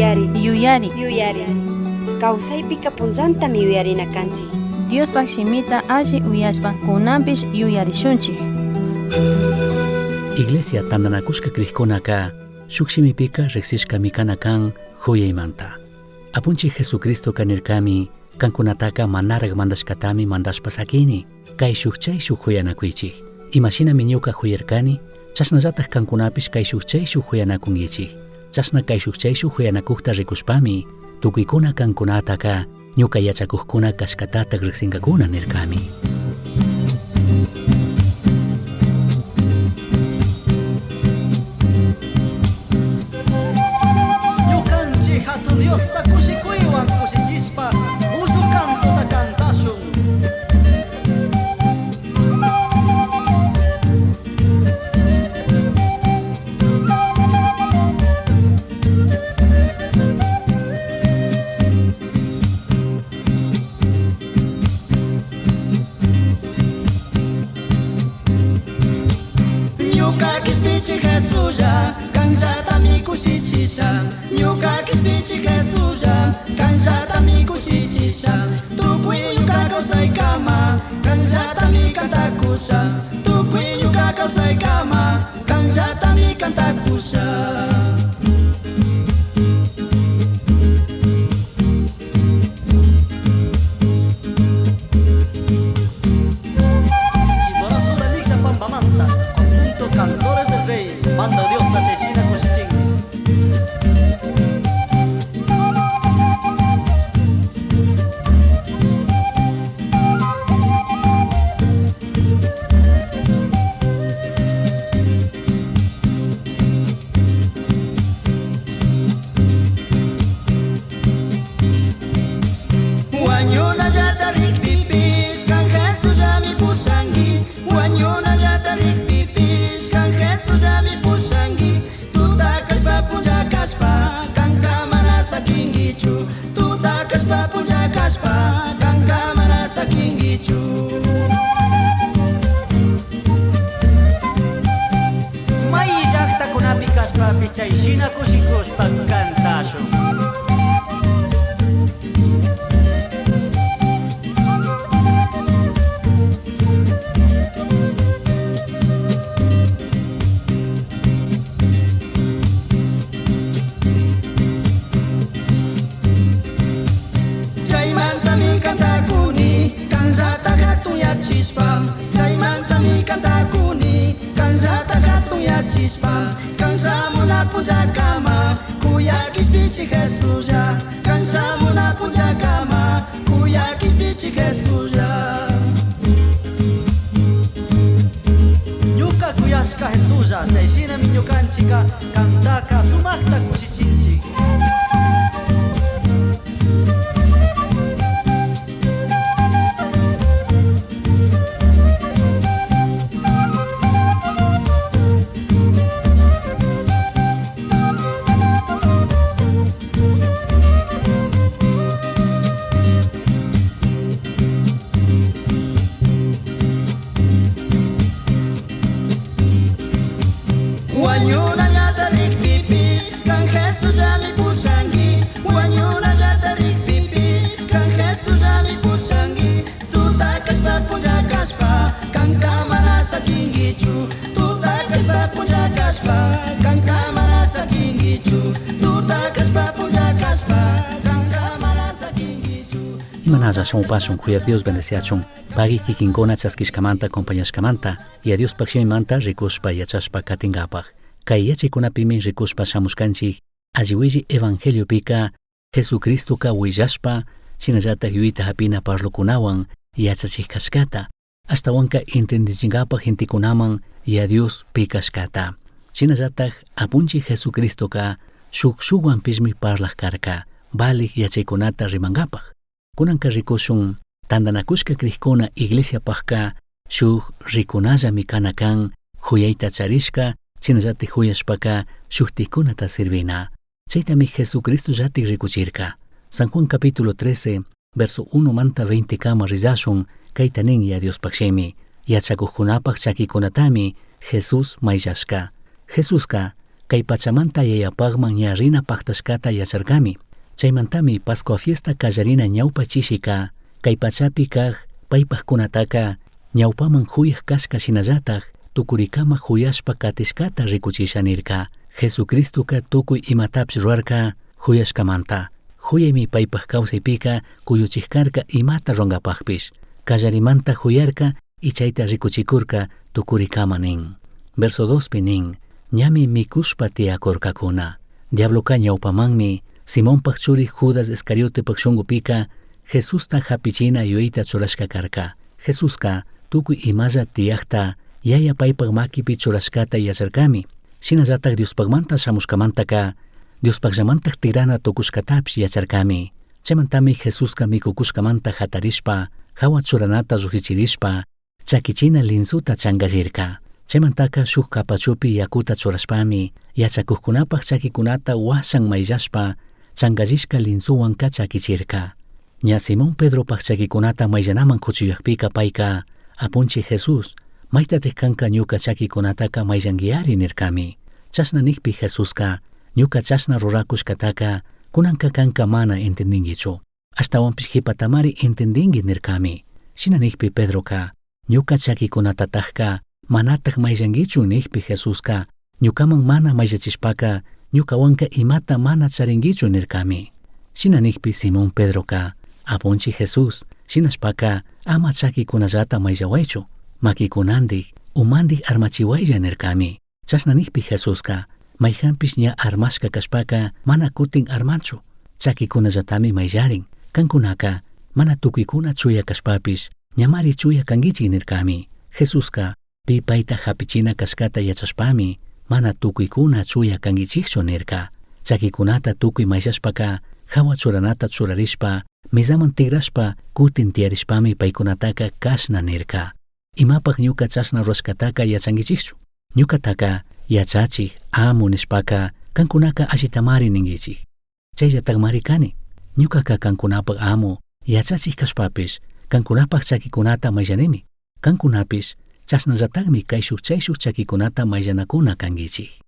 Yuyari. Yuyari. Yuyari. Kawsaypika punllantami yuyarina kanchik. Diospaj shimita alli uyashpa kunanpish yuyarishunchik. Iglesia tandanakushka crijkunaka shuk shimipika riksishkami kana kan juyaymanta. Apunchik Jesucristoka nirkami kankunataka manarak mandashkatami mandashpa sakini, kayshuj chayshuj juyanakuychik. Imashinami ñuka juyarkani, chashnallataj kankunapish kayshuj chayshuj juyanakunkichik. Chashna kayshuj chayshuj juyanakujta rikushpami, tukuykuna kankunataka ñuka yachakujkuna kashkatatak riksinkakuna nirkami. Ñukanchik hatun Diosta kushikuywan kushichishpa mushuq cantota kantashun. Ñuka kishpichik Jesulla, kanllatami kushichisha. Ñuka kishpichik Jesulla, kanllatami kushichisha. Tukuy ñuka kawsaykama, kanllatami kantakusha. Tukuy ñuka kawsaykama, kanllatami kantakusha. Chimborazo Ranixa Pampamanta, conjunto Cantores del Rey, Banda Dios Tachechina Kushichin. Wañunallata rikpipish, kan Jesullami pushanki. Wañunallata rikpipish, kan Jesullami pushanki. Tuta kashpa punlla kashpa, kanka mana sakinkichu. Tuta kashpa punlla kashpa, kanka mana sakinkichu. May llaqtakunapi kashpapish chay shina kushikushpa kantashun. Chaymantami kantakuni, kanllata hatunyachishpa. Chaymantami kantakuni, kanllata hatunyachishpa. Kanshamuna punllakama, kuyakishpichik Jesulla. Kanshamuna punllakama, kuyakishpichik Jesulla. Ñuka kuyashka Jesulla, chay shinami ñukanchika kantaka sumakta kushichinchik. Wañunallata rikpipish, kan Jesullami pushanki. Wañunallata rikpipish, kan Jesullami pushanki. Tuta kashpa punlla kashpa, kanka mana sakinkichu. Tuta kashpa punlla kashpa, kanka mana sakinkichu. Tuta kashpa punlla kashpa, kanka mana sakinkichu. Imanalla shamupashun, kuyar Dios bendeciachun. Pagui kikinkuna chaskishkamanta, acompañashkamanta, y a Dios pakshimimanta rikushpa yachashpa katingapaj. Kay yachaykunapimi rikushpa shamushkanchik, alliwilli evangeliopika, Jesucristoka willashpa, shinallatak yuyayta hapina parlokunawan yachachik kashkata, ashtawanka entendichinkapaj gentekunaman y a Dios pi kashkata. Shinallatak apunchik Jesucristoka shuk shukwanpishmi parlaj karka, valij yachaykunata rimankapaj. Kunanka rikushun tandanakushka crijkuna iglesiapajka shuk rikunallami kana kan, juyayta charishka, shinallatik juyashpaka shuktikunata sirvina. Chaytami Jesucristo llatik rikuchirka. San Juan capítulo 13, verso 1 manta 20 kama rizashun, kayta nin ya Diospaj shimi. Yachakujkunapaj chakikunatami Jesús mayllashka. Jesuska Kay pachamanta Yayapajman ña rina pajtashcata yacharcami. Chaimantami Pascua fiesta callarina ñaupa chishica, kay pachapi kaj paipajcunataca ñaupaman juyaj cashca shinallataj tucuricama juyashpa catishcata ricuchisha nirca. Jesucristoca tucui imatapish rurarca juyashcamanta. Juyaymi paipaj causaipica cuyuchij imata rurangapajpish. Callarimanta juyarca y chayta ricuchicurca tucuricama nin. Verso 2 pi nin, ñami micushpa tiyacurcacuna. Diabloca ñaupamanmi Simonpaj churi Judas Iscariotepaj shungupika Jesusta japichina yuyayta churashca carca. Jesusca tucui imalla tiyajta Yaya paipaj maquipi churashcata yacharcami. Shinallataj Diospajmanta shamushcamantaca Diospajllamantaj tigrana tucushcatapish yacharcami. Chaimantami Jesusca micucushcamanta jatarishpa, jahua churanata llujshichirishpa, chaquichina linsuta changallirca. Chaimantaca shuj capachupi yacuta churashpami, yachacujcunapaj chaquicunata huashan maillashpa, changallishca linsuhuanca chaquichirca. Ña Simón Pedropaj chaquicunata maillanaman cuchuyajpica paica, Apunchij Jesús, maitataj canca ñuca chaquicunataca maillanguiari nircami. Chashna nijpi Jesusca, ñuca chashna ruracushcataca, cunanca canca mana entendinguichu. Ashtahuanpish jipatamari entendingui nircami. Shina nijpi Pedroca, ñuca chaquicunatatajca manataj maillanguichu nijpi Jesusca, ñucaman mana maillachishpaca, ñucahuanca imata mana charinguichu nircami. Shina nijpi Simón Pedroca, Apunchij Jesús, shinashpaca ama chaquicunallata maillahuaichu, maquicunandij, umandij armachihuaylla nircami. Chashna nijpi Jesusca, maijanpish ña armashca cashpaca mana cutin armanchu, chaquicunallatami maillarin. Cancunaca mana tucuicuna chuya cashpapish, ñamari chuya canguichij nircami. Jesusca pi paita japichina cashcata yachashpami, mana tucuicuna chuya canguichijchu nirca. Chaquicunata tucui maillashpaca, jahua churanata churarishpa, mesaman tigrashpa, cutin tiyarishpami paicunataca cashna nirca. Imapaj ñuca chashna rurashcataca yachanguichijchu. Ñucataca yachachij, amo nishpaca, cancunaca allitamari ninguichij. Chaillatajmari cani. Ñucaca cancunapaj amo, yachachij cashpapish, cancunapaj chaquicunata maillanimi. Cancunapish, chashnallatajmi caishuj chaishuj chaquicunata maillanacuna canguichij.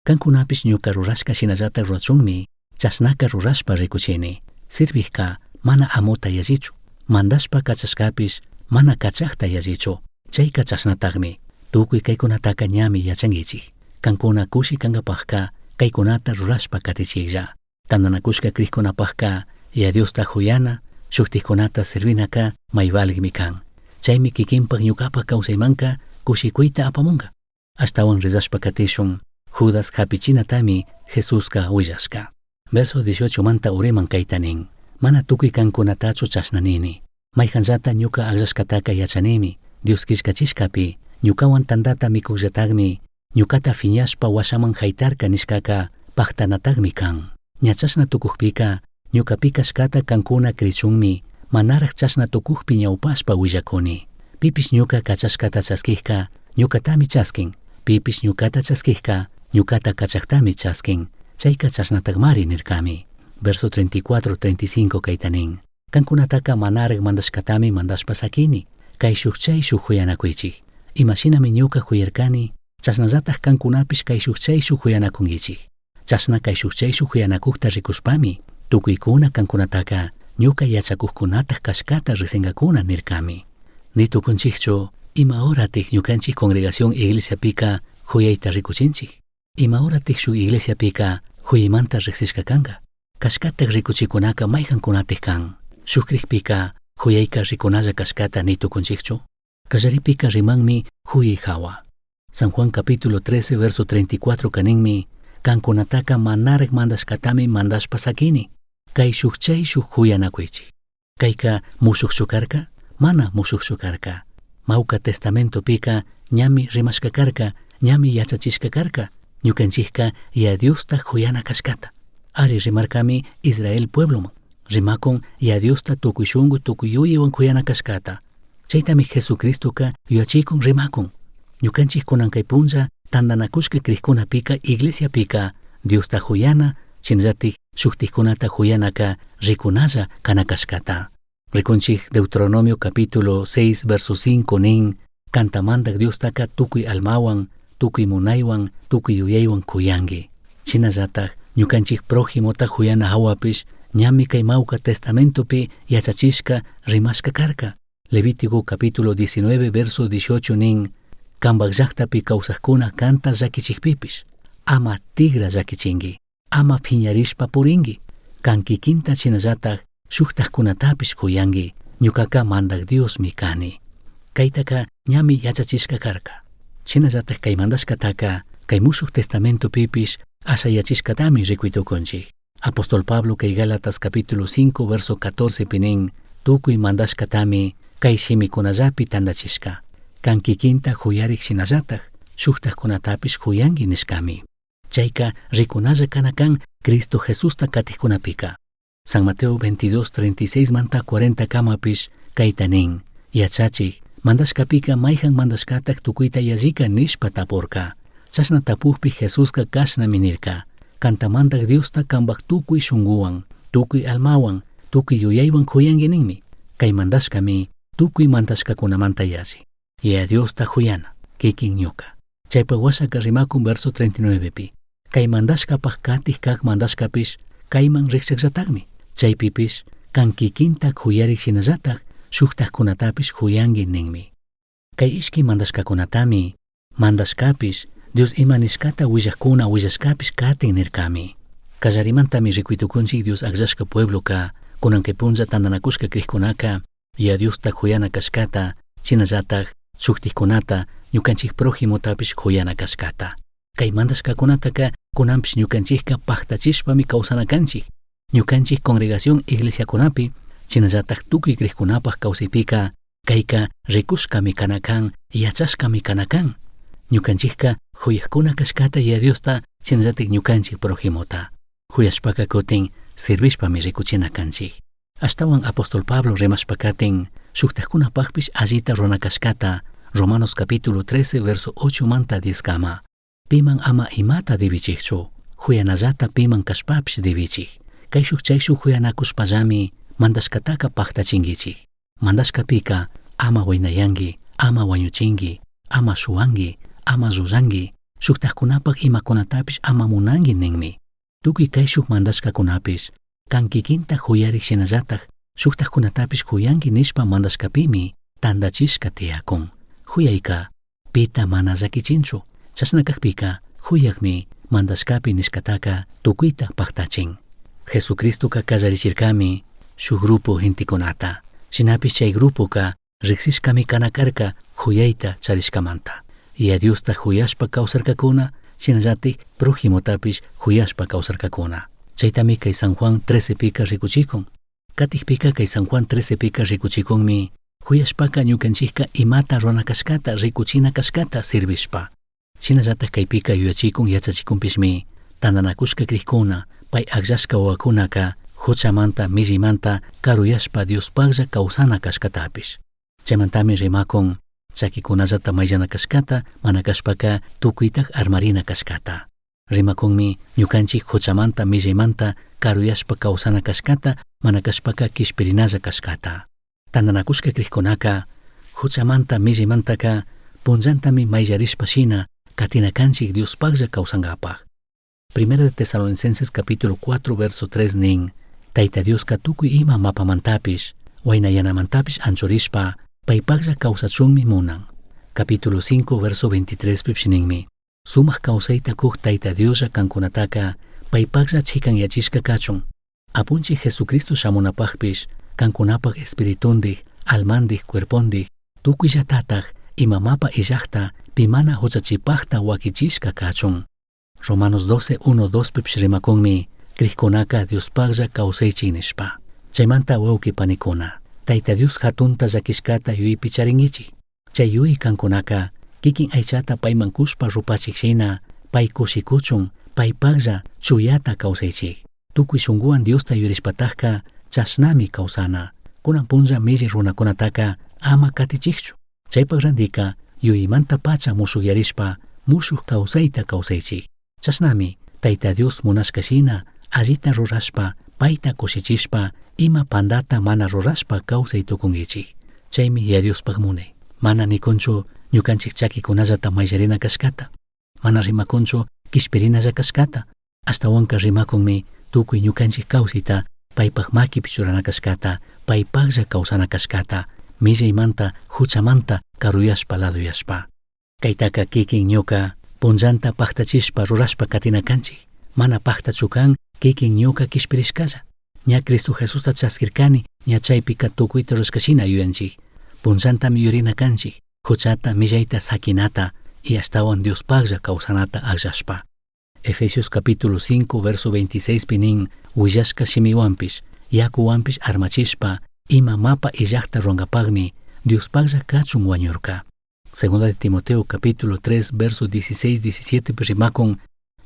Cancunapish ñuca rurashca shinallataj rurachunmi, chashnaca rurashpa ricuchini. Sirvijca mana amota yallichu. Mandashpa cachashcapish mana cachajta yallichu. Chaica chashnatajmi. Tucui caicunataca ñami yachanguichij. Cancuna cushi cangapajca caicunata rurashpa catichijlla. Tandanacushca crijcunapajca Yaya Diosta juyana, shujtijcunata sirvinaca may valijmi can. Chaimi kikinpaj ñucapaj causaimanca cushicuita apamunga. Ashtahuan rezashpa catishun, Judas japichinatami Jesusca huillashca. Verso 18 manta uriman caita nin. Mana tucui cancunatachu chashna nini. Maijanllata ñuca agllashcataca yachanimi. Dios quillcachishcapi, ñucahuan tandata micujllatajmi, ñucata fiñashpa huashaman jaitarca nishcaca pajtanatajmi can. Ña chashna tucujpica, ñuca pi cashcata cancuna crichunmi, manaraj chashna tucujpi ñaupashpa huillacuni. Pipish ñuca cachashcata chasquijca, ñucatami chasquin. Pipish ñucata chasquijca, ñucata cachajtami chasquin. Chaica chashnatajmari nircami. Verso 34-35 caita nin. Cancunataca manaraj mandashcatami mandashpa saquini. Caishuj chaishuj juyanacuichij. Imashinami ñuca juyarcani, chashnallataj cancunapish caishuj chaishuj juyanacunguichij. Chashna caishuj chaishuj juyanacujta ricushpami, tucuicuna cancunataca ñuca yachacujcunataj cashcata rijsingacuna nircami. Ni tucunchijchu ima horatij ñucanchij congregación iglesiapica juyaita ricuchinchij. Ima horatij shuj iglesiapica juyaimanta rijsishca canga. Cashcataj ricuchicunaca maijancunataj can. Shuj crijpica juyaica ricunalla cashcata ni tucunchijchu. Callaripica rimanmi juyai jahua. San Juan capítulo 13 verso 34 caninmi, cancunataca manaraj mandashcatami mandashpa saquini. Caishuj chaishuj juyanacuichij. Caica mushujchu carca? Mana mushujchu carca. Mauca testamentopika ñami rimashca carca, ñami yachachishca carca. Ñucanchijca Yaya Diosta juyana cashcata. Ari rimarcami Israel puebloman. Rimakun Yaya Diosta tukuy shungu tukuy yuyaywan juyana cashcata. Chaitami Jesucristoca yuyachikun rimakun. Ñucanchij kunan kay punlla tandanakushka crijkunapika iglesiapika Diosta juyana, shinallatik shujtijkunata juyanaka rikunalla kana cashcata. Rikunchij Deuteronomio capítulo 6 verso 5 nin, canta mandaj Diostaka tukuy almawan, Tucui munaihuan, tucui yuyaihuan cuyangui. Shinallataj ñucanchij prójimota juyana jahuapish ñami kay mauca testamentopi yachachishca rimashca carca. Levítico capítulo 19 verso 18 nin, Cambaj llajtapi causajcuna canta llaquichijpipish, ama tigra llaquichingui, ama phiñarishpa puringui, can kikinta shinallataj shujtajcunatapish juyangui, ñucaca Mandaj Diosmi cani. Caitaca ñami yachachishca carca. Shinallataj kay mandashcataca kay mushuj testamentopipish ashayachishcatami ricui tucunchij. Apóstol Pablo kay Gálatas capítulo 5 verso 14 pi nin, tucui mandashcatami kay shimicunallapi tandachishca. Can kikinta juyarik shinallataj, shujtajcunatapish juyangui nishcami. Chaica ricunalla kana can Cristo Jesusta catijcunapika. San Mateo 22, 36 manta 40 kamapish caita nin, yachachij, mandashcapika maijan mandashcataj tucuita yallika nishpa tapurca. Chashna tapujpi Jesusca cashnami nirca, canta mandaj Diosta cambaj tucui shunguhuan, tucui almahuan, tucui yuyaihuan juyangui ninmi. Kay mandashcami tucui mandashcacunamanta yalli. Yaya Diosta juyana, kikin ñuca. Chaypa huashaca rimakun verso 39 pi. Kay mandashcapaj katij kaj mandashcapish kayman rijchajllatajmi. Chaypipish kan kikinta juyarik shinallataj shujtajcunatapish juyangui ninmi. Kay ishki mandashcacunatami mandashcapish Dios ima nishcata huillajcuna huillashcapish katin nircami. Kallarimantami ricui tucunchij Dios agllashca puebloca cunan kay punlla tandanacushca crijcunaca Yaya Diosta juyana cashcata, shinallataj shujtijcunata ñucanchij prójimotapish juyana cashcata. Kay mandashcacunataca cunanpish ñucanchijca pajtachishpami causana canchij. Ñucanchij congregación iglesiacunapi, shinallataj tucui crijcunapaj causaipica caica ricushcami kana can, yachashcami kana can. Ñucanchijca juyajcuna cashcata Yaya Diosta, shinallataj ñucanchij prójimota. Juyashpaca cutin sirvishpami ricuchina canchij. Ashtahuan apóstol Pablo rimashpa katin, shujtajcunapajpish allita rurana cashcata, Romanos capítulo 13 verso 8 manta 10 kama. Piman ama imata dibichijchu, juyanallata piman cashpapish dibichij. Caishuj chaishuj juyanacushpallami mandashcataca pajtachinguichij. Mandashcapika ama huainayangui, ama huañuchingui, ama shuwangui, ama llullangui, shujtajcunapaj imacunatapish ama munangui ninmi. Tucui caishuj mandashcacunapish, can kikinta juyarik shinallataj shujtajcunatapish juyangui nishpa mandashcapimi tandachishca tiyacun. Juyaica pita mana llaquichinchu, chashna cajpica juyajmi mandashcapi nishcataca tucuita pajtachin. Jesucristoca callarichircami shuj grupo gentecunata. Shinapish chay grupoca rijsishcami kana carca juyaita charishcamanta. Yaya Diosta juyashpa causarcacuna, shinallataj prójimotapish juyashpa causarcacuna. Chaitami kay San Juan 13 pika ricuchikun. Katijpika kay San Juan 13 pika ricuchikunmi juyashpaka ñukanchijka imata rurana cashcata ricuchina cashcata sirvishpa. Shinallataj kaypika yuyachikun yachachikunpishmi tandanacushca crijcuna pay agllashca wawacunaka juchamanta millimanta karuyashpa Diospajlla causana cashcatapish. Chaymantami rimakun chaquicunallata mayllana cashcata mana cashpaka tucuitaj armarina cashcata. Rimakunmi ñukanchik juchamanta millaymanta karuyashpa causana cashcata mana cashpaka quishpirinalla cashcata. Tandanacushca crijcunaka juchamanta millaymantaka punllantami mayllarishpa shina katina canchik Diospajlla causangapaj. Primera de Tesalonicenses capítulo 4 verso 3 nin, Taita Dioska tukuy ima mapamantapish, huainayanamantapish anchurishpa, paypajlla causachunmi munan. Capítulo 5 verso 23 pipish ninmi, Sumaj causaita kuj Taita Dioslla cancunataca paypajlla chicanyachishca cachun. Apunchij Jesucristo shamunapajpish, cancunapaj espiritundij, almandij, cuerpondij, tucuyllatataj ima mapa illajta pi mana huchachipajta huaquichishca cachun. Romanos 12, 1, 2 pipish rimakunmi, crijcunaka Diospajlla causaichik nishpa. Chaymanta wawqi panikuna, Tayta Dios hatunta llaquishcata yuyaypi charinguichik. Chay yuyay kankunaka kikin aychata payman kushpa rupachik shina, pay kushikuchun, paypajlla chuyata kawsaychik. Tukuy shunguwan Diosta yuyarishpatajka chashnami kawsana. Kunan punlla milli runakunataka ama katichikchu. Chaypak randika yuyaymanta pacha mushukyarishpa mushuk kawsayta kawsaychik. Chashnami Tayta Dios munashka shina allita rurashpa payta kushichishpa ima pandata mana rurashpa kawsay tukunkichik. Chaymi Yaya Diospaj munay. Mana nikunchu ñukanchik chakikunallata mayllarina kashkata. Mana rimakunchu kishpirinalla kashkata, ashtawanka rimakunmi tukuy ñukanchik kawsayta paypak makipi churana kashkata, paypaklla kawsana kashkata, millaymanta huchamanta karuyashpa laduyashpa. Kaytaka kikin ñuka punllanta paktachishpa rurashpa katina kanchik. Mana paktachu kan kikin ñuka kishpirishkalla. Ña Cristo Jesusta chaskirkani, ña chaypika tukuyta rurashkashina yuyanchik. Punllantami yuyarina kanchik, huchata millayta sakinata y ashtawan Diospaklla kawsanata akllashpa. Efesios capítulo 5 verso 26 pi nin, willashka shimiwanpish, yakuwanpish armachishpa, ima mapa illajta ruwankapakmi Diospaklla kachun wañurka. Segunda de Timoteo capítulo 3 verso 16 17 pi rimakun,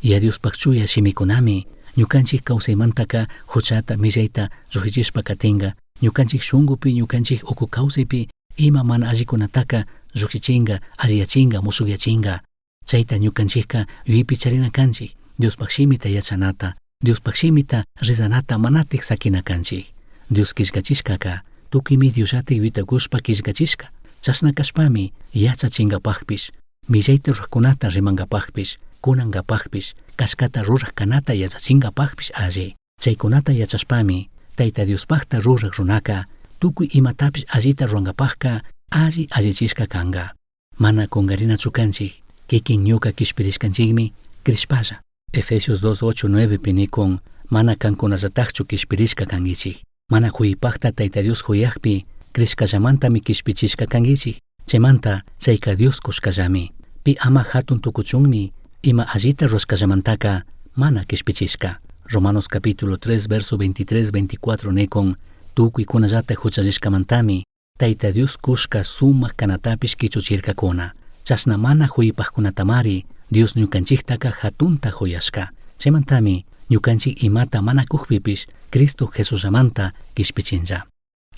Yaya Diospak chuya shimikunami ñukanchik kawsaymantaka huchata millayta llujshishpa katinka, ñukanchik shunkupi ñukanchik uku kawsaypi ima mana allikunataka llujshichinka, alliyachinka, mushukyachinka. Chayta ñukanchikka yuyaypi charina kanchik, Diospak shimita yachanata, Diospak shimita rezanata manatik sakina kanchik. Dios killkachishkaka tukuymi Diosllatik yuyayta kushpa killkachishka. Chashna kashpami yachachinkapakpish, millayta rurajkunata rimankapakpish, kunankapakpish, kashkata ruraj kanata yachachinkapakpish alli. Chaykunata yachashpami Tayta Diospakta ruraj runaka tukuy imatapish allita rurankapakka alli allichishka kanka. Mana kunkarinachu kanchik, kikin ñuka kishpirishkanchikmi crishpalla. Efesios 2, 8, 9 pi nikun, mana kankunallatakchu kishpirishka kankichik. Mana huypakta Tayta Dios huyakpi crishkallamantami kishpichishka kankichik. Chaymanta chayka Dios kushkallami. Pi ama hatun tukuchunmi ima allita rurashkallamantaka mana kishpichishka. Romanos capítulo 3 verso 23 24 nikun, tukuykunallatak huchallishkamantami Tayta Dios kushka sumak kanatapish kichuchirkakuna. Chashna mana huypakkunatamari Dios ñukanchiktaka hatunta huyashka. Chaymantami ñukanchik imata mana kukpipish Cristo Jesusllamanta kishpichinlla.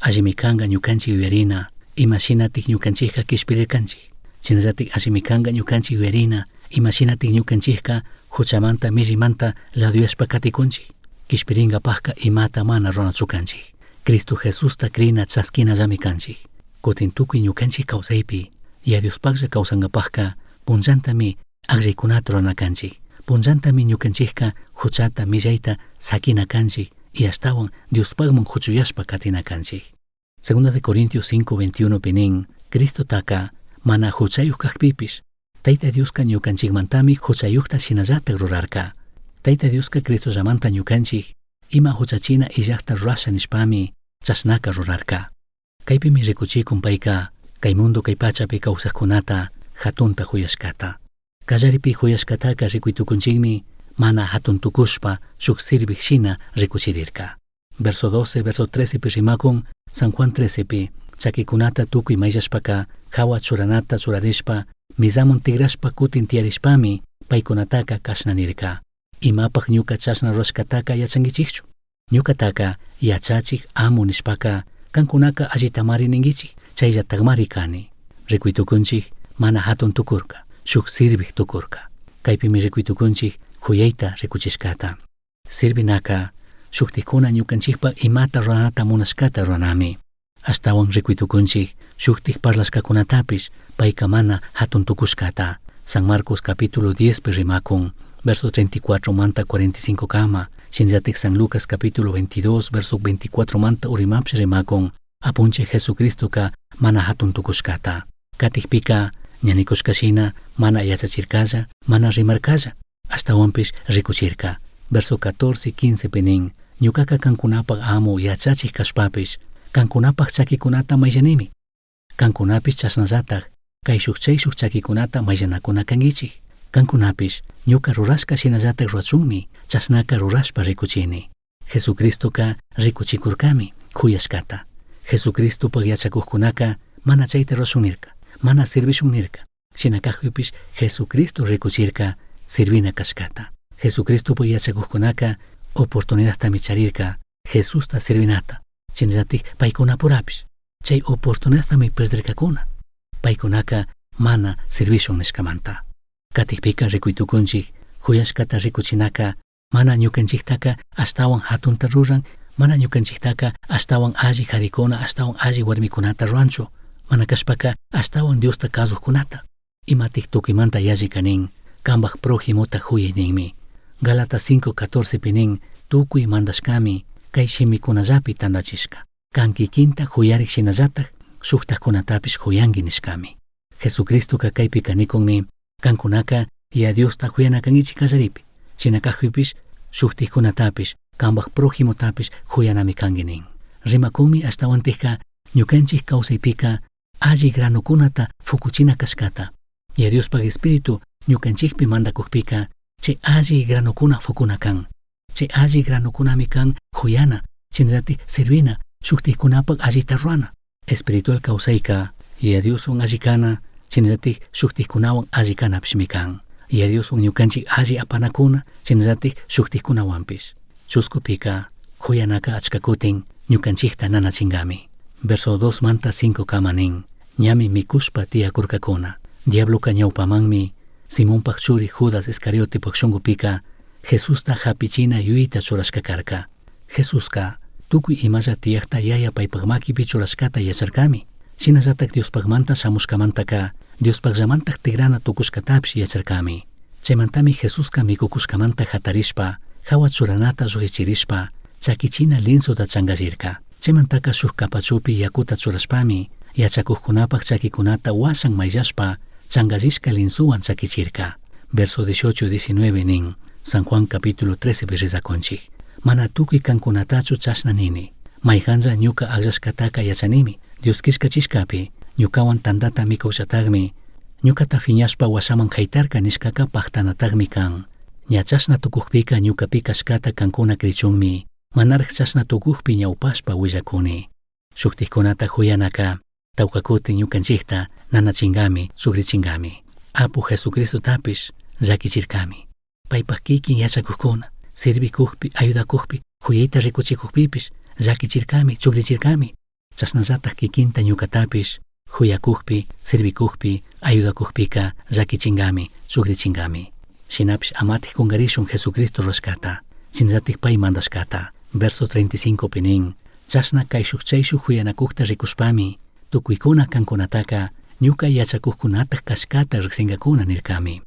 Allimi kanka ñukanchik yuyarina ima shinatik ñukanchikka kishpirirkanchik. Shinallatik allimi kanka ñukanchik yuyarina ima shinatik ñukanchikka huchamanta millimanta laduyashpa katikunchik. Kishpirinkapakka imata mana ruranachu kanchik. Cristo Jesusta crina chaskinallami kanchik. Kutin tukuy ñukanchik kawsaypi Yaya Diospaklla kawsankapakka punllantami akllaykunata rurana kanchik. Punllantami ñukanchikka huchata millayta sakina kanchik y ashtawan Diospakman huchuyashpa katina kanchik. Segunda de Corintios 5, 21 pi nin, Cristotaka mana huchayuk kakpipish, Tayta Dioska ñukanchikmantami huchayukta shinallatak rurarka. Tayta Dioska Cristollamanta ñukanchik ima huchachina illakta rurasha nishpami chashnaka rurarka. Kaypimi rikuchikun payka kay mundo kay pachapi kawsakkunata hatunta huyashkata. Kallaripi huyashkataka rikuytukunchikmi mana hatun tukushpa shuk sirvik shina rikuchirirka. Verso 12, verso 13 pi rimakun, San Juan 13 pi, chakikunata tukuy mayllashpaka hawa churanata churarishpa, mizaman tigrashpa kutin tiyarishpami paykunataka kashna nirka. Imapak ñuka chashna rurashkataka yachankichikchu. Ñukataka yachachik amu nishpaka kankunaka allitamari ninkichik, chayllatakmari kani. Rikuytukunchik mana hatun tukurka, shuk sirvik tukurka. Kaypimi rikuytukunchik huyayta rikuchishkata. Sirvinaka shuktikuna ñukanchikpak imata ruranata munashkata ruranami. Ashtawan rikuytukunchik shuktik parlashkakunatapish payka mana hatun tukushkata. San Marcos capítulo 10 pi rimakun, verso 34 manta 45 kama, shinallatik San Lucas capítulo 22 verso 24 manta urimapish rimakun, Apunchik Jesucristoka mana hatun tukushkata. Katikpika ña nikushkashina mana yachachirkalla, mana rimarkalla, ashtawanpish rikuchirka. Verso 14 15 pi nin, ñukaka kankunapak amo yachachik kashpapish, kankunapak chakikunata mayllanimi. Kankunapish chashnallatak, kayshuk chayshuk chakikunata mayllanakuna kankichik. Kankunapish ñuka rurashka shinallatak rurachunmi chashnaka rurashpa rikuchini. Jesucristoka rikuchikurkami huyashkata. Jesucristopak yachakukkunaka mana chayta rurashun nirka, mana servishun nirka. Shina kakpipish Jesucristo rikuchirka servina kashkata. Jesucristopak yachakukkunaka oportunidadtami charirka Jesusta servinata. Shinallatik paykunapurapish chay oportunidadtami perdirkakuna. Paykunaka mana servishun nishkamanta. Katikpika rikuytukunchik huyashkata rikuchinaka mana ñukanchiktaka ashtawan hatunta ruran, mana ñukanchiktaka ashtawan alli karikuna, ashtawan alli warmikunata ruranchu, mana kashpaka ashtawan Diosta kazukkunata. Imatik tukuymanta yalli kanin, Cambaj prójimota juyai ninmi. Gálatas 5:14 pi nin, tucui mandashcami cai shimicunallapi tandachishca. Can kikinta juyarik shinallataj shujtajcunatapish juyanqui nishcami. Jesucristoca caipica nikunmi, cancunaca Yaya Diosta juyana canguichij callaripi. Shina cajpipish shujtajcunatapish, cambaj prójimotapish juyanami cangui nin. Rimacunmi ashtahuantijca ñucanchij causaipica alli granocunata fucuchina cashcata. Yaya Diospaj Espíritu ñucanchijpi mandacujpica chay alli granocuna fucuna can. Chay alli granocunami can juyana, shinallataj servina, shujtajcunapaj allita rurana. Espiritual causaica Yaya Dioswan alli kana, shinallataj shujtajcunahuan alli canapishmi can. Yaya Dioswan ñucanchij alli apanacuna, shinallataj shujtajcunahuanpish. Chuscupika juyanaca achca cutin ñucanchijta nanachingami. Verso 2 manta 5 kama nin, ñami micushpa tiyacurcacuna. Diabloca ñaupamanmi Simonpaj churi Judas Iscariotepaj shungupika Jesusta japichina yuyayta churashca carca. Jesusca tucui imalla tiyajta Yaya paipaj maquipi churashcata yacharcami. Shinallataj Diospajmanta shamushcamantaca Diospajllamantaj tigrana tucushcatapish yacharcami. Chaimantami Jesusca micucushcamanta jatarishpa, jahua churanata llujshichirishpa, chaquichina linsota changallirca. Chaimantaca shuj capachupi yacuta churashpami, yachacujcunapaj chaquicunata huashan maillashpa, changallishca linsuhuan chaquichirca. Verso 18 19 nin, San Juan capítulo 13 rizacunchij. Mana tucui cancunatachu chashna nini. Maijanlla ñuca agllashcataca yachanimi. Dios quillcachishcapi, ñucahuan tandata micujllatajmi, ñucata fiñashpa huashaman jaitarca nishcaca pajtanatajmi can. Ña chashna tucujpica ñuca pi cashcata cancuna crichunmi, manaraj chashna tucujpi ñaupashpa huillacuni. Shujtajcunata juyanaca, tauca cutin ñucanchijta nanachingami, sufrichingami. Apu Jesucristotapish llaquichircami. Paipaj kikin yachacujcuna, servicujpi, ayudacujpi, juyayta ricuchicujpipish, llaquichircami, chugrichircami. Chashnallataj kikinta ñucatapish, juyacujpi, servicujpi, ayudacujpica llaquichingami, chugrichingami. Shinapish amataj cungarishun Jesucristo rurashcata, shinallataj pay mandashcata. Verso 35 pi nin, chashna caishuj chaishuj juyanacujta ricushpami, tucuicuna cancunataca ñuca yachacujcunataj cashcata rijsingacuna nircami.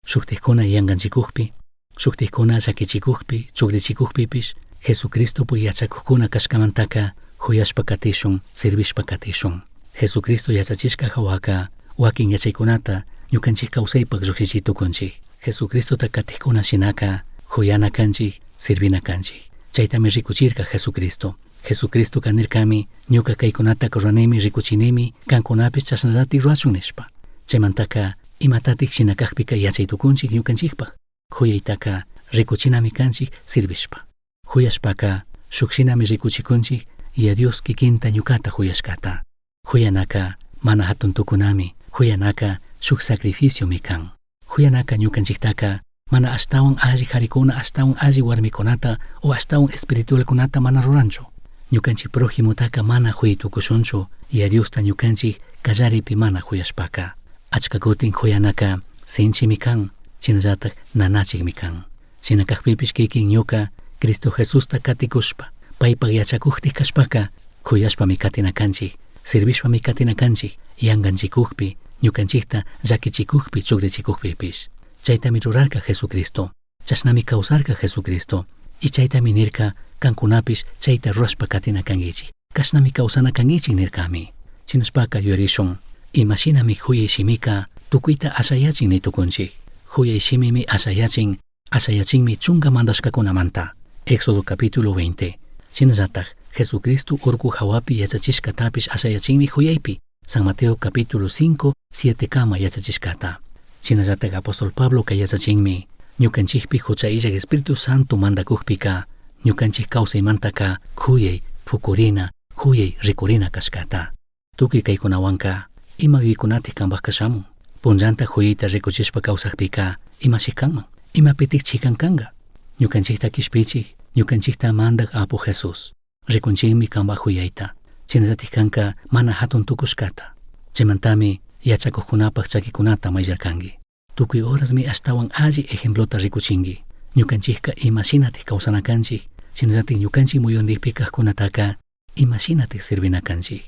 Shujtajcuna yanganchicujpi, shujtajcuna llaquichicujpi, chugrichicujpipish, Jesucristopu yachacujcuna cashcamantaca juyashpa catishun, servishpa catishun. Jesucristo yachachishca jahuaca, huaquin yachaycunata ñucanchij causaipak llujshichi tucunchij. Jesucristota catijcuna shinaca juyana canchij, servina canchij. Chaitami ricuchirca Jesucristo. Jesucristoca nircami, ñuca caicunata ruranimi ricuchinimi, cancunapish chashnallatik rurachun nishpa. Chaimantaca imatatik shina cajpica yachay tucunchik ñucanchikpaj. Juyaytaca ricuchinami canchik servishpa. Juyashpaca shuk shinami ricuchicunchik Yaya Dios kikinta ñucata juyashcata. Juyanaca mana jatun tucunami, juyanaca shuk sacrificiomi kan. Juyanaca ñucanchiktaca mana ashtawan alli jaricuna, ashtawan alli warmikunata o ashtawan espiritualkunata mana ruranchu. Ñucanchik prójimotaka mana juyay tucushunchu, Yaya Diosta ñucanchik callaripi mana juyashpaka. Achka kutin juyanaka sinchimi kan, shinallatak nanachikmi kan. Shina kajpipish kikin ñuka Cristo Jesusta katikushpa, paypak yachakuktik kashpaka, juyashpami katina kanchik, servishpami katina kanchik, yanganchikukpi, ñukanchikta llakichikukpi, chugrichikukpipish. Chaytami rurarka Jesucristo, chashnami kawsarka Jesucristo, y chaytami nirka kankunapish chayta rurashpa katina kankichik, kashnami kawsana kankichik nirkami. Shinashpaka yuyarishun, imashinami juyay shimika tukuyta ashayachin ni tukunchik. Juyay shimimi ashayachin, ashayachinmi chunka mandashkakunamanta. Éxodo capítulo 20. Shinallataj Jesucristo urku hawapi yachachishkatapish ashayachinmi juyaypi. San Mateo capítulo 5, 7 kama yachachishkata. Shinallataj apóstol Pablo ka yachachinmi, ñukanchikpi hucha illak Espíritu Santo mandakukpika, ñukanchik kawsaymantaka juyay pukurina, juyay rikurina kashkata. Tukuy kaykunawanka ima yuyaykunatik kanpajka shamun. Punllanta juyayta rikuchishpa kawsakpika imashi kanman, imapitik chikan kanka. Ñukanchikta kishpichik, ñukanchikta mandak Apu Jesús. Rikunchikmi kanpaj juyayta, shinallatik kanka mana hatun tukushkata. Chaymantami yachakukkunapaj chakikunata mayllarkanki. Tukuy horasmi ashtawan alli ejemplota rikuchinki. Ñukanchikka imashinatik kawsana kanchik, shinallatik ñukanchik muyundikpi kajkunataka imashinatik servina kanchik.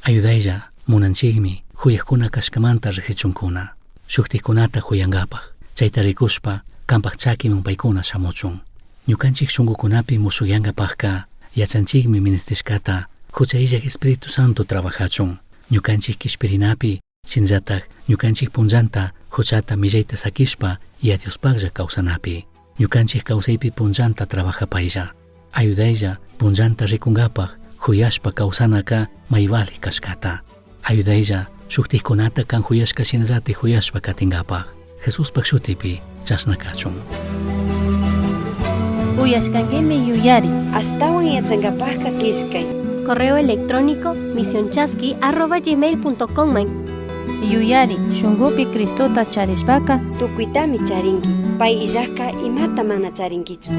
Ayudaylla munanchikmi juyajkuna kashkamanta riksichunkuna. Shuktikkunata juyankapaj, Chayta rikushpa kanpak chakiman paykuna shamuchun. Ñukanchik shunkukunapi mushuyankapakka yachanchikmi ministishkata hucha illak Espíritu Santo trabajachun. Ñukanchik kishpirinapi shinallatak ñukanchik punllanta huchata millayta sakishpa Yaya Diospaklla kawsanapi. Ñukanchik kawsaypi punllanta trabajapaylla. Ayudaylla punllanta rikunkapak huyashpa kawsanaka may vali kashkata. Ayudaylla shuktikkunata kan huyashka shinallatik huyashpa katinkapak. Jesuspak shutipi chashna kachun. Uyashkankimi yuyari. Ashtawan yachankapakka killkay. Correo electrónico misionchasqui@gmail.com man. Yuyari shunkupi Cristota charishpaka Tukuytami charinki. Pay illakka imata mana charinkichu.